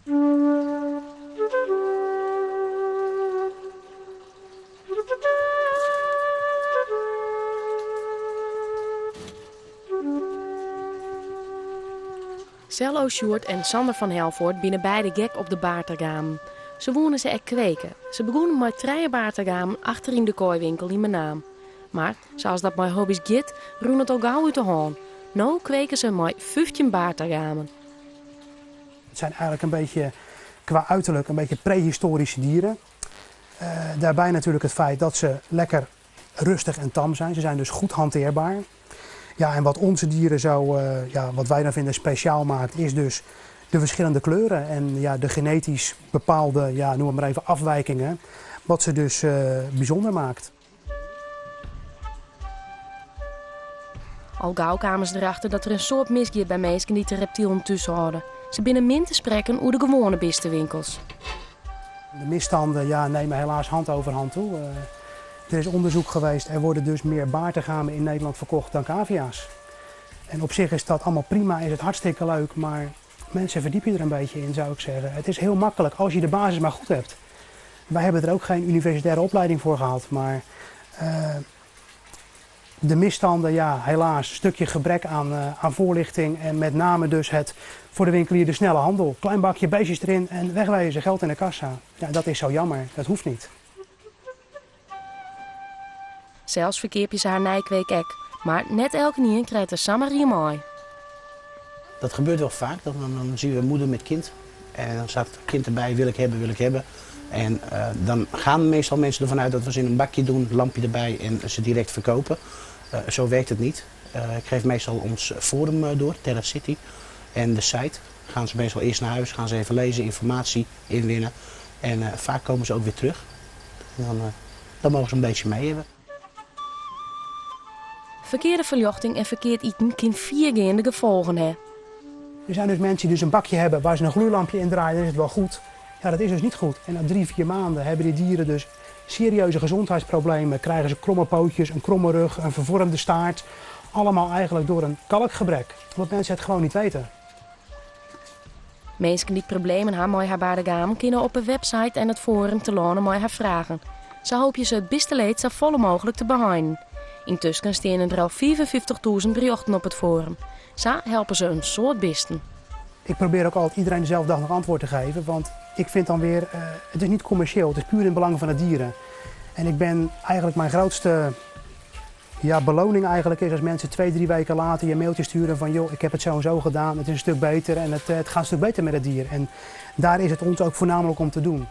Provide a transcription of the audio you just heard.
Sello Sjoerd en Sander van Helvoort binne beide gek op de baartagamen. Se woene se ek kweke. Se begûnen mei trije baartagamen achter yn de koaiwinkel yn Menaam. Mar, sa as dat mei hobbys giet, rûn it al gau út de hân. No kweke se mei 15 baartagamen. Het zijn eigenlijk een beetje, qua uiterlijk, een beetje prehistorische dieren. Daarbij natuurlijk het feit dat ze lekker rustig en tam zijn. Ze zijn dus goed hanteerbaar. Ja, en wat onze dieren zo, ja, wat wij dan vinden speciaal maakt, is dus de verschillende kleuren en ja, de genetisch bepaalde, ja, noem het maar even, afwijkingen, wat ze dus bijzonder maakt. Al gau kamen se derachter dat der in soad misgiet by minsken dy't de reptilen thús hâlde. Se binne min te sprekken oer de gewoane bistewinkels. De misstanden, ja, nemen helaas hand over hand toe. Er is onderzoek geweest, er worden dus meer baardagamen in Nederland verkocht dan cavia's. En op zich is dat allemaal prima, is het hartstikke leuk, maar mensen verdiepen er een beetje in, zou ik zeggen. Het is heel makkelijk als je de basis maar goed hebt. Wij hebben er ook geen universitaire opleiding voor gehad, maar de misstanden, ja, helaas, een stukje gebrek aan voorlichting en met name dus het voor de winkelier de snelle handel. Klein bakje beestjes erin en wegwezen, geld in de kassa. Ja, dat is zo jammer, dat hoeft niet. Sels ferkeapje se har nijkweek ek, mar net elkenien krijt der samar ien mei. Dat gebeurt wel vaak, dan zien we moeder met kind en dan staat het kind erbij, wil ik hebben, wil ik hebben. En dan gaan meestal mensen ervan uit dat we ze in een bakje doen, lampje erbij en ze direct verkopen. Zo werkt het niet. Ik geef meestal ons forum door, Terra City, en de site. Gaan ze meestal eerst naar huis, gaan ze even lezen, informatie inwinnen. En vaak komen ze ook weer terug. En dan mogen ze een beetje mee hebben. Ferkearde ferljochting en ferkeard iten kin fiergeande gefolgen ha. Er zijn dus mensen die dus een bakje hebben waar ze een gloeilampje in draaien, dan is het wel goed. Ja, dat is dus niet goed. En na 3, 4 maanden hebben die dieren dus serieuze gezondheidsproblemen. Krijgen ze kromme pootjes, een kromme rug, een vervormde staart. Allemaal eigenlijk door een kalkgebrek. Omdat mensen het gewoon niet weten. Minsken dy't problemen ha mei har baardagaam kinne op 'e website en it foarum telâne mei har fragen. Sa hoopje se it bisteleed safolle mooglik te beheinen. Yntusken steane der al 55.000 berjochten op it foarum. Sa helpe se in soad bisten. Ik probeer ook altijd iedereen dezelfde dag nog antwoord te geven, want ik vind dan weer, het is niet commercieel, het is puur in het belang van de dieren. En ik ben eigenlijk mijn grootste, ja, beloning eigenlijk is als mensen 2, 3 weken later je mailtje sturen van joh, ik heb het zo en zo gedaan, het is een stuk beter en het gaat een stuk beter met het dier. En daar is het ons ook voornamelijk om te doen.